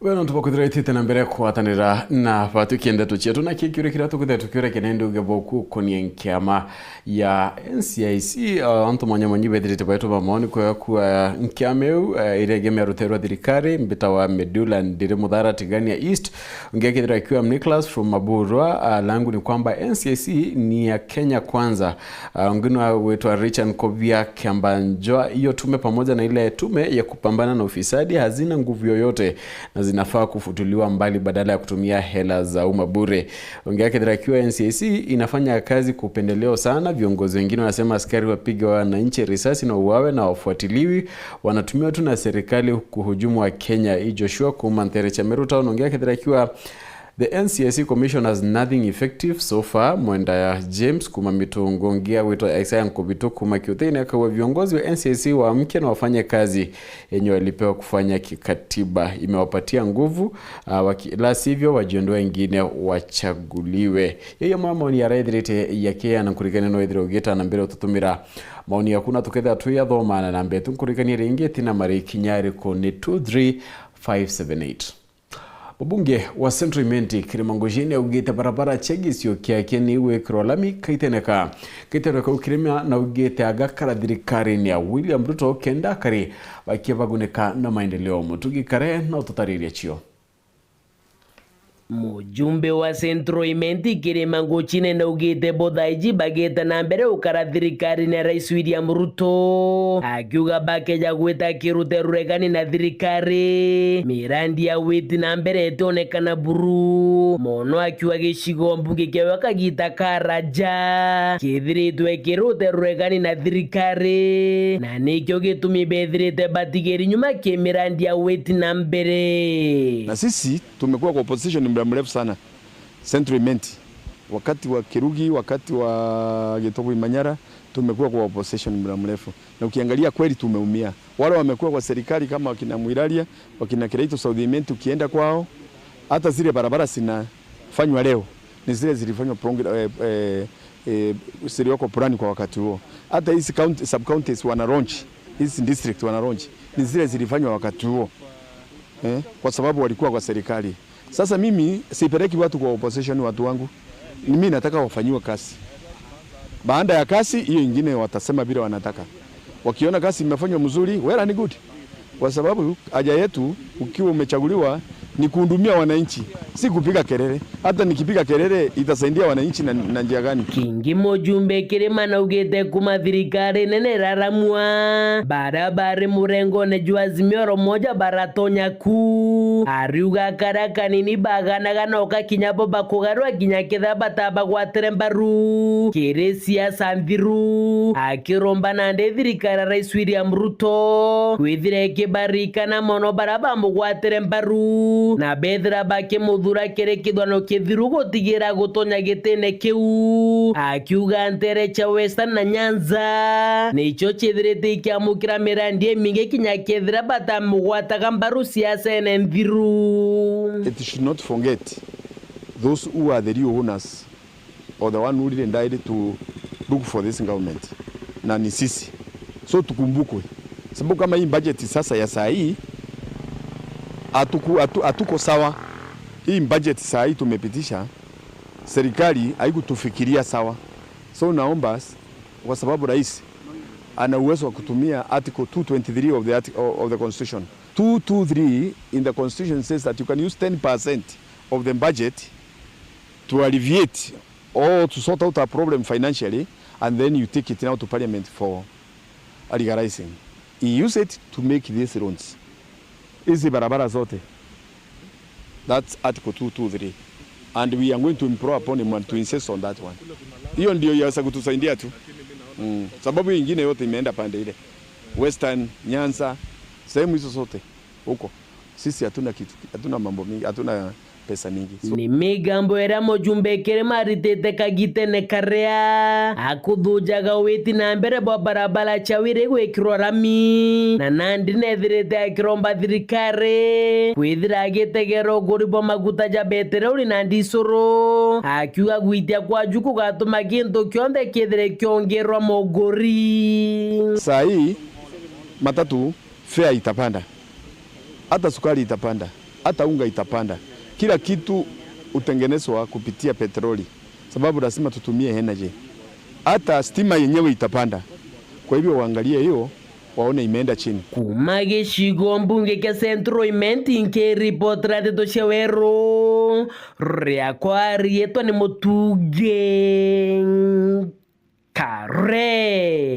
Weno tubakwithira na mbere kwatanira na batukienda tuchietu na kikiure kiria tukwithira tukiura kinendu geboku konie nkiama ya NCIC. Antu mwanya mwanyi bethirite baitu ba maoni kwa kwa nkiameu iregemea ruterwa thirikari mbita wa Medula ndire Muthara Tigania East ungekithira kiwa Nicholas from Maburwa. Langu ni kwamba NCIC ni ya Kenya Kwanza. Ngino wetu Richard Kobia Kiambanjwa, hiyo tume pamoja na ile tume ya kupambana na ufisadi hazina nguvu yoyote na zinafaa kufutuliwa mbali badala ya kutumia hela za umma bure. Ongea kiwa NCIC inafanya kazi kwa upendeleo sana. Viongozi wengine wanasema askari wapige wananchi risasi na uawe na wafuatiliwi, wanatumiwa tu na serikali kuhujumu wa Kenya. I Joshua kuma Ntere Chameru Town ongea kiwa the NCIC commission has nothing effective so far. Mwenda ya James kuma mitungongia wito Isaiah Nkobito kuma Kiuthini akawa viongozi wa NCIC waamke na wafanye kazi yenye walipewa kufanya kikatiba, imewapatia nguvu, la sivyo wajiondoe wengine wachaguliwe. Yeyo maoni ya raithirite yake na nkurikania no ithire ugita na mbere ututumira maoni yakuna tuketha tu ya thoma na mbe tunkurikania ringi tina mari kinyariko ni 23578. Mbunge wa Central Imenti Kirimangojini augite barabara chegisio kiake ni gwikirwo lami kaiteneka kaiteneka ukirima na ugite agakara thirikari ya William Ruto kenda kari bakibaguneka na maendeleo mutugi kare na ututariria chio. Mujumbe wa Centro Imenti Kirimangojini na ugite bothaiji bagite na mbere ukara thirikari na Rais William Ruto akiuga bakeja gwita kirute ruregani na thirikari mirandi ya witi na mbere itonekana buru mono akiuga gicigo mbunge kiawe kagita karaja kithiritwe kirute ruregani na thirikari na nikio gitumi bethirite batigeri nyuma kimirandi ya witi na mbere. Na sisi tumekuwa kwa opposition muda mrefu sana Central Imenti, wakati wa Kirugi, wakati wa Gitobu Manyara, tumekuwa kwa opposition muda mrefu, na ukiangalia kweli tumeumia. Wale wamekuwa kwa serikali kama wakina Mwiralia, wakina Kireito South Imenti, ukienda kwao hata zile barabara zinafanywa leo ni zile zilifanywa ziliwekwa plani kwa wakati huo. Hata hizi county, sub counties wana launch, hizi district wana launch ni zile zilifanywa wakati huo, kwa sababu walikuwa kwa serikali. Sasa mimi sipeleki watu kwa opposition, watu wangu. Mimi nataka wafanyiwe kazi. Baada ya kazi hiyo ingine watasema vile wanataka. Wakiona kazi imefanywa mzuri, well and good. Kwa sababu haja yetu ukiwa umechaguliwa ni kuhudumia wananchi, si kupiga kelele. Hata nikipiga kelele itasaidia wananchi na njia gani? Kingi mujumbe Kirima na ugite kuma thirikari nene raramwa barabara murengo ne jua azimio moja baratonya ku ariuga karaka nini baganaga noka kinyabo bakugarwa kinya kithaba tabagwatire mbaru kiri siasa nthiru akiromba nande thirikari Rais William Ruto kwithire kibarikana mono baraba mugwatire mbaru na bethira bakimuthura kiri kithwano kithiru gutigira gutonya gitine kiu akiuga ntere cha Western na Nyanza nicho chithirite ikiamukira mirandi mingi kinya kethira batamugwataga mbaru siasa ene nthiru. It should not forget those who are the real owners or the one who really died to look for this government, na ni sisi, so tukumbukwe, sababu kama hii budget sasa ya saa hii hatuko sawa. Hii budget saa hii tumepitisha, serikali haikutufikiria sawa. So naomba, kwa sababu rais ana uwezo wa kutumia article 223 of the constitution. 223 in the constitution says that you can use 10% of the budget to alleviate or to sort out a problem financially, and then you take it now to parliament for legalizing. He used it to make these loans. Hizi barabara zote. That's article 223. And we are going to improve upon him and to insist on that one. Hiyo ndio yaweza kutusaidia tu. Sababu nyingine yote imeenda pande ile. Western, Nyanza, sehemu hizo zote huko. Sisi hatuna kitu, hatuna mambo mingi, hatuna pesa mingi. So, ni migambo era mujumbe Kirima aritete kagitene karea akuthunjaga witi na mbere bwa barabara chawire gwikirwo rami na nandi nethirite akiromba thirikari kwithira agitegera uguri bwa maguta ja petroli na ndicuru akiuga gwitia kwa juku gatuma kintu kionthe kithire kiongerwa muguri. Saa hii matatu fare itapanda, hata sukari itapanda. Hata unga itapanda. Kila kitu utengenezwa kupitia petroli, sababu lazima tutumie energy. Hata stima yenyewe itapanda. Kwa hivyo waangalie hiyo, waone imeenda chini. Kuma gĩcigo mbunge kĩa Central Imenti nkĩribotera ndeto cia werũ rĩakwa rĩetwa nĩ Mũtungi Kare.